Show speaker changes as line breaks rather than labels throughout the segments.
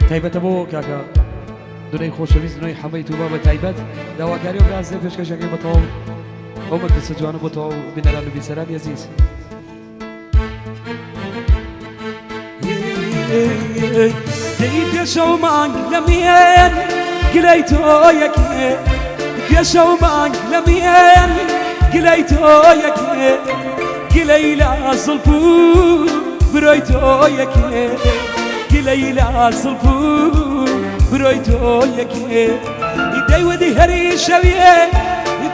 تایبەتە بۆ کاکە دونەی خۆشەویست دونەی حەمەی توبا بە تایبەت داواکاری و برازێ پێشکەشەکەی بە تەواو ئەو مەجلسە جوانە بۆ تەواو بینەران و بیسەرانی ئەزیز. دەی پێشەو مانگ لە میێن گلەی تۆ یەکێ پێشەو مانگ لە میێن گلەی تۆ یەکێ گلەی لە زڵپ و برۆی تۆ یەکێ گلەی لە زڵپ و برۆی تۆ یەکێ دەیودی هەری شەویێ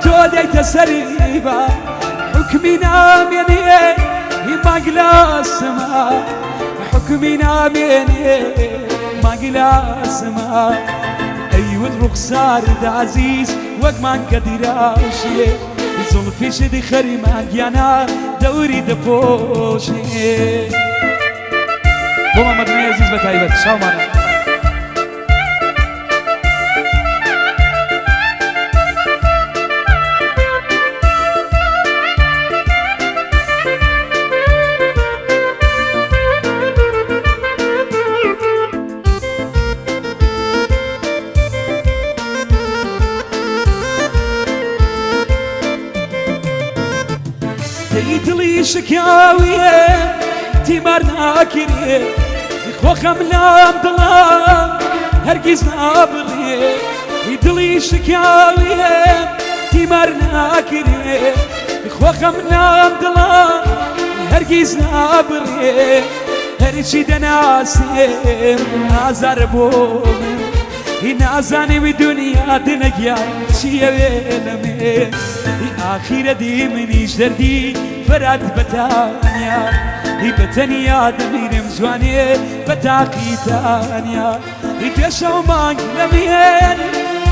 تۆ دەیتە سەری با حکمی نامێنێ مانگ لە سما حکمی نامێنێ مانگ لە سما ئەیوت ڕوخسار دازیز وەک مانگە دیراشێ زوڵفیشی خەری مانگیانە دەوری دەپۆشێ بۆ مامەدنەی ئەزیز بە تایبەت شاومانە. دەی دڵی شکاویە تیمار ناکرێ خۆخەم لام دڵا هەرگیز نابڕێ دڵی شکاویە تیمار ناکرێ خۆخەم لام دڵا هەرگیز نابڕێ هەرچی دەناسێم ئازار بۆ من هی نازانم دنیا دنەگیا چیەوێ لەمێ هی ئاخیرە دی منیش دەردی فەرات بەتانیا هی بەتەنیا دەمیرم جوانێ بە تاقیتانیا هی پێشەو مانگ لەمێن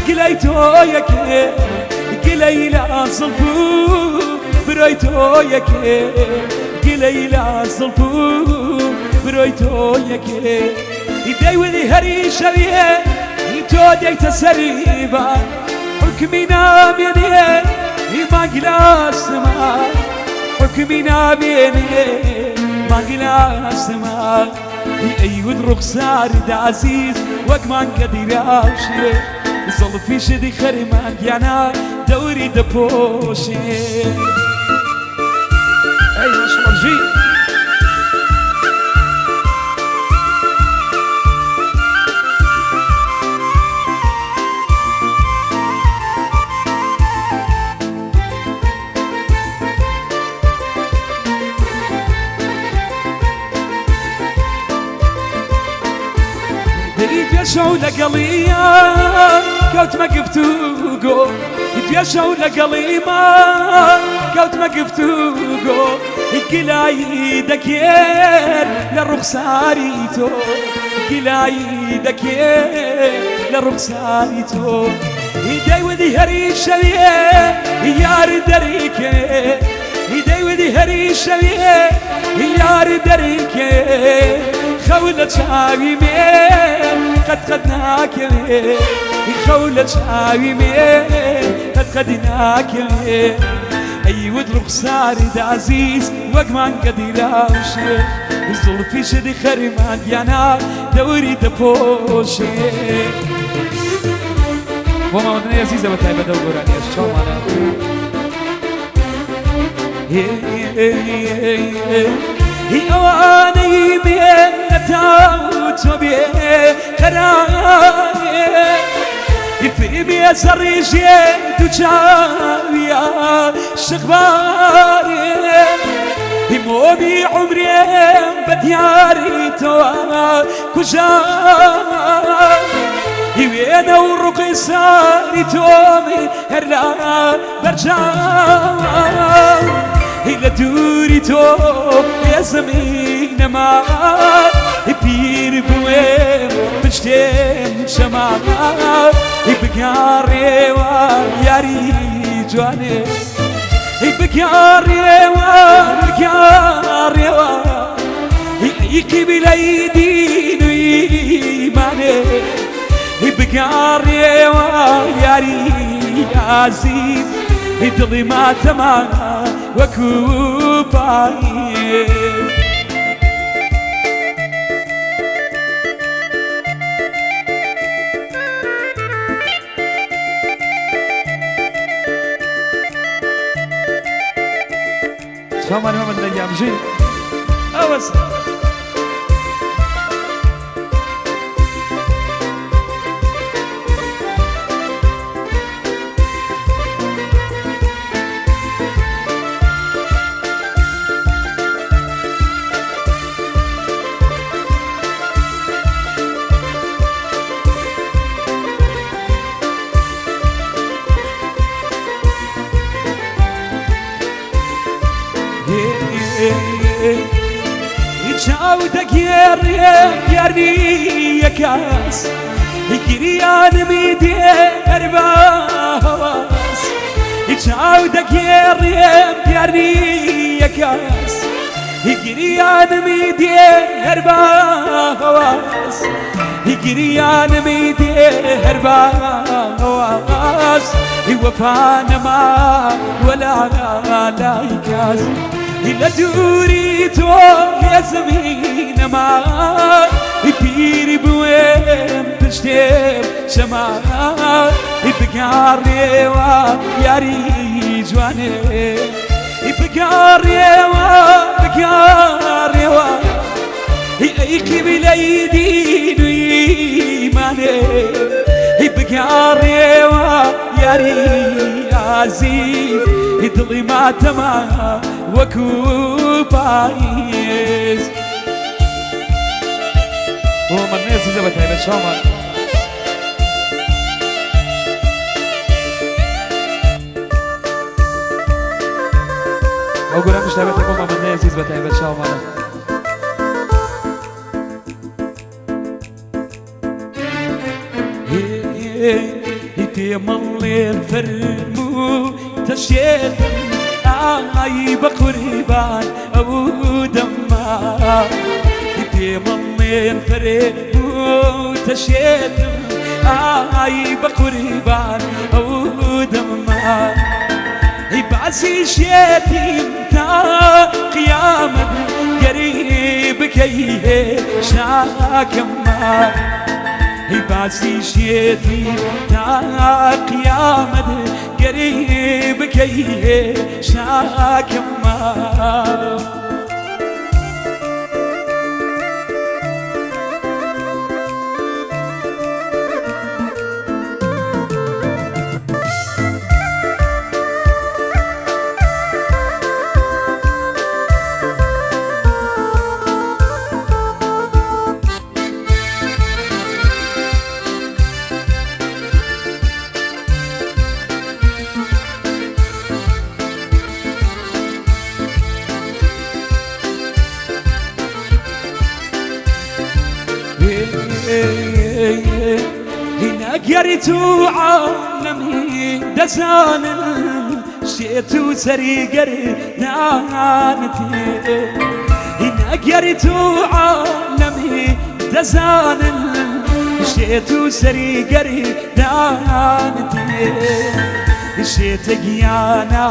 گلەی تۆ یەکێ گلەی لە زڵپ و برۆی تۆ یەکێ گلەی لە زڵپ و برۆی تۆ یەکێ دەیولی هەری شەویێ تۆ دەیتە سەری با حکمی نامێنێ مانگ لە ئاسما حکمی نامێنێ مانگ لە ئاسما ئەیوت ڕوخساری دازیز وەک مانگە دیراوشێ زڵفیشی خەری مانگیانە دەوری دەپۆشێ. ئەی ماشەڵڵا دەی پێشەو لەگەڵیە کەوتمە گفتوگۆ پێشەو لەگەڵیما کەوتمە گفتوگۆ گلایی دەکێت لە ڕوخساری تۆ گلایی دەکێت لە ڕوخساری تۆ دەیودی هەری شەویێ یار دەریکێ دەیودی هەری شەویێ یار دەریکێ خەو لە چاوی مێ قەت قەت ناکەوێ خەو لە چاوی مێ قەت قەدی ناکەوێ ئەیوت ڕوخساری دازیز وەک مانگە دیراوشێ زوڵفیشی خەری مانگیانە دەوری دەپۆشێ. بۆ مامەدنەی ئەزیزە بە تایبەت ئەو گۆرانیەش چاومانە. هی ئەوانەی مێنەتاو تۆ بێ قەرارێ فریمێ زەڕیژێ دووچاویە شخبارێ مۆمی عمرێم بە دیاری تۆ کوژا وێنە و ڕوقی ساری تۆمی هەر لە بەرچاو لە دووری تۆ بێزمی نەما پیر بوێم پشتێم چەما بگاڕێوە یاری جوانێ بگاڕێوە بگاڕێوە ئی قیبلەی دین و ئیمانێ بگاڕێوە یاری ئازیز دڵی ماتەما وەکو پایێ. چاومانی مامەد نەگیان بژی ئەوەس. چاو دەگێڕێ دیار کەس، گریانمی دێ هەر بە هەواس. چاو دەگێڕێ دیار کەس، گریانمی دێ هەر بە هەواس. گریانمی دێ هەر بە هەواس. وەفا نەما وەلا لای کەس، لە دووری تۆ هێزمی نەما. پیری بوێم پشتێم شەما، بگاڕێوە یاری جوانێ، بگاڕێوە بگاڕێوە ئەی قیبلەی دین و ئیمانێ، بگاڕێوە یاری ئازیز، دڵی ماتەما وەکو پاییز. بۆ مەرنێ زیزە بە تایبەت چاومان. ئەو گۆرانیش تایبەتە بۆ مامەندەی ئەزیز بە تایبەت چاومانە. پێمەڵێن فەرموو تەشێتم، ئای بە قوربان ئەو دەمما. پێمەڵێن فەرموو تەشێتم، ئای بە قوربان ئەو دەمما. باسی شێتیم تا قیامەت، گەری بکەی شاکەمما. باسی شێتی تا قیامەت، گەری بکەی شاکەمما. هنا تو عالمي دزان شيت وسري قردانتي. هنا تو عالمي دزان شيت وسري قردانتي. شيت قيانا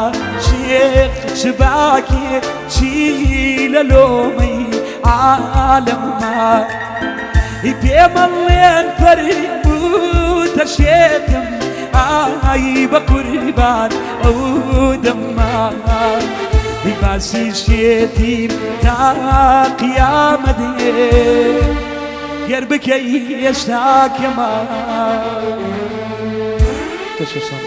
شيخ شباكي شيل لومي عالم ما بيملين فريق تشيتم، ئای بە قوربان ئەو دەمما. باسی شێتیم تا قیامەت، گەر بکەی هێشتا کەما. پێشکەشتان.